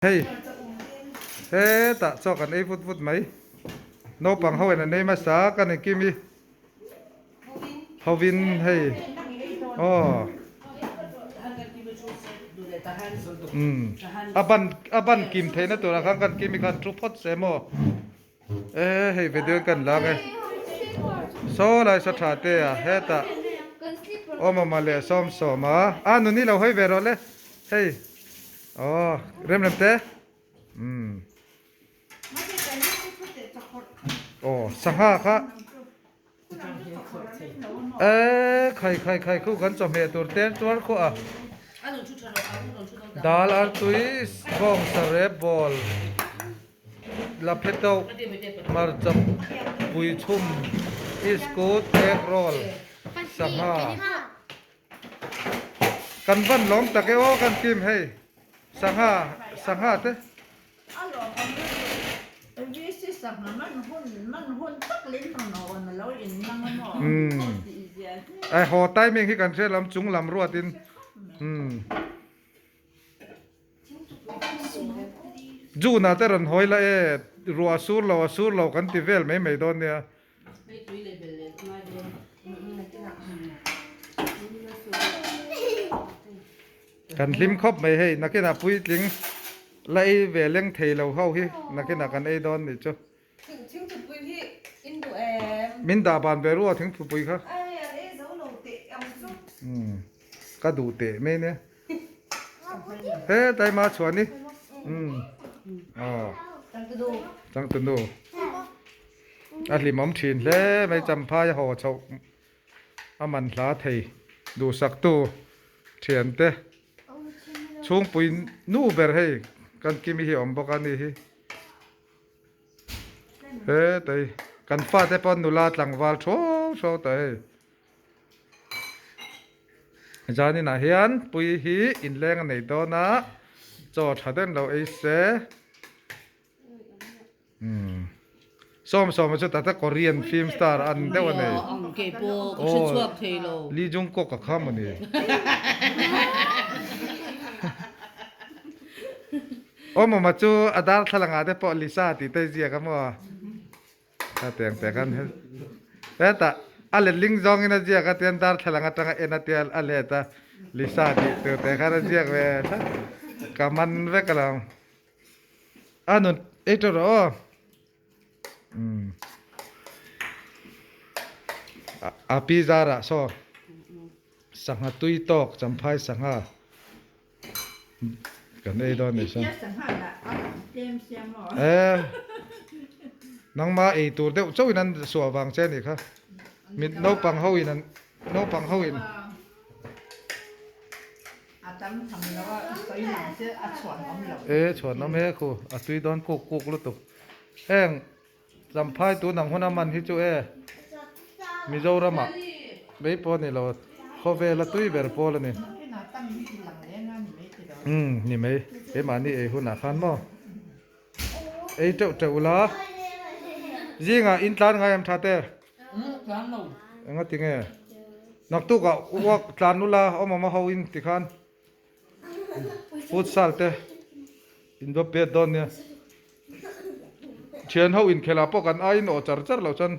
Hei hetah chaw kan ei vut vut mai naupang ho in an ei hmasa a kan inkim hi hovin hei aw umm a ban a ban kim theihna turah khan kan kim hi khan thu phawt se maw. E hei video in kan lang e saw lai saw tha te a hetah awm awm a leh sawm sawm a a nuni lo hawi ve rawh le hei aw rem rem te umm aw sangha kha E khai khai khai khu kan chawhmeh tur te tuar khuah a dal artui bawng sarep ball la phe tauh hmarcha pui chhum iskut egg roll sangha kan van lawm tak e aw kan kim hei sangha sangha te. A lawm awm lutuk. VC sangha man hun man hun tak lin rawn awn a lo in mang a maw tih zia hi. Ai haw timing hi kan hre lam chung lam ruat in umm June ah te rawn hawi la e ruah a sur lo a sur lo kan ti vel mai mai dawn nia. Kan hlim khawp mai hei nakinah puitling la ei ve leng thei lo ho hi nakinah kan ei dawn nih chu. Thingthupui hi in duh em? Min dah ban ve ruah thingthupui kha. Ai an ei zo lo teh ang chu. Umm ka duh teh mai nia. He taima chhuah ni. Umm aw. Changtunu. Changtunu. A hlimawm thin hle mai champhai a haw chhoh. A man hla thei duhsaktu thiante chhungpui nu ber hei kan kimi hi a awm bawk a ni hi hetai kan fate pawh nula tlangval thuau thuau ta hei zaninah hian pui hi inleng a nei dawn a chaw tha deuh lo ei se. Umm sawm sawm chu tata Korean film star an deuh a nei. Ang kei pawh ka hre chhuak thei lo. Lee Jung Kook a kha maw ni. Aw mama chu a darthlalang ah te pawh Lisa tih te ziak a maw. Ka teng pek an hetah a letling zawngin a ziak a tian darthlalang atanga en a tia a let a Lisa tih tur te khan a ziak ve tlat ka man vek alawm. A nun ei tawh rawh aw. Umm. A pi zarah saw sangha tui tawk champhai sangha kan ei dawn ni saw. E nangma ei tur deuh chauhin an suah vang che anih kha. Mit naupang ho in an naupang ho in. A tam tham lo a, i sawi lang che a chhuan awm lo. E chhuan awm he khu, a tui dawn kuk kuk lutuk. Heng Champhai tun ang huna man hi chu e Mizoramah mai pawh a ni lo, khawvela tui ber pawl a ni. Umm ni mai, keimahni ei hunah khan maw ei teuh teuh ula. Zingah in tlan ngai am tha te? Tlan lo. Enga ti nge? Naktukah uak tlan ula awm awm a ho in ti khan futsal te in va pet dawn nia. Thian ho inkhelh ah pawh kan aiin aw char char loh chuan.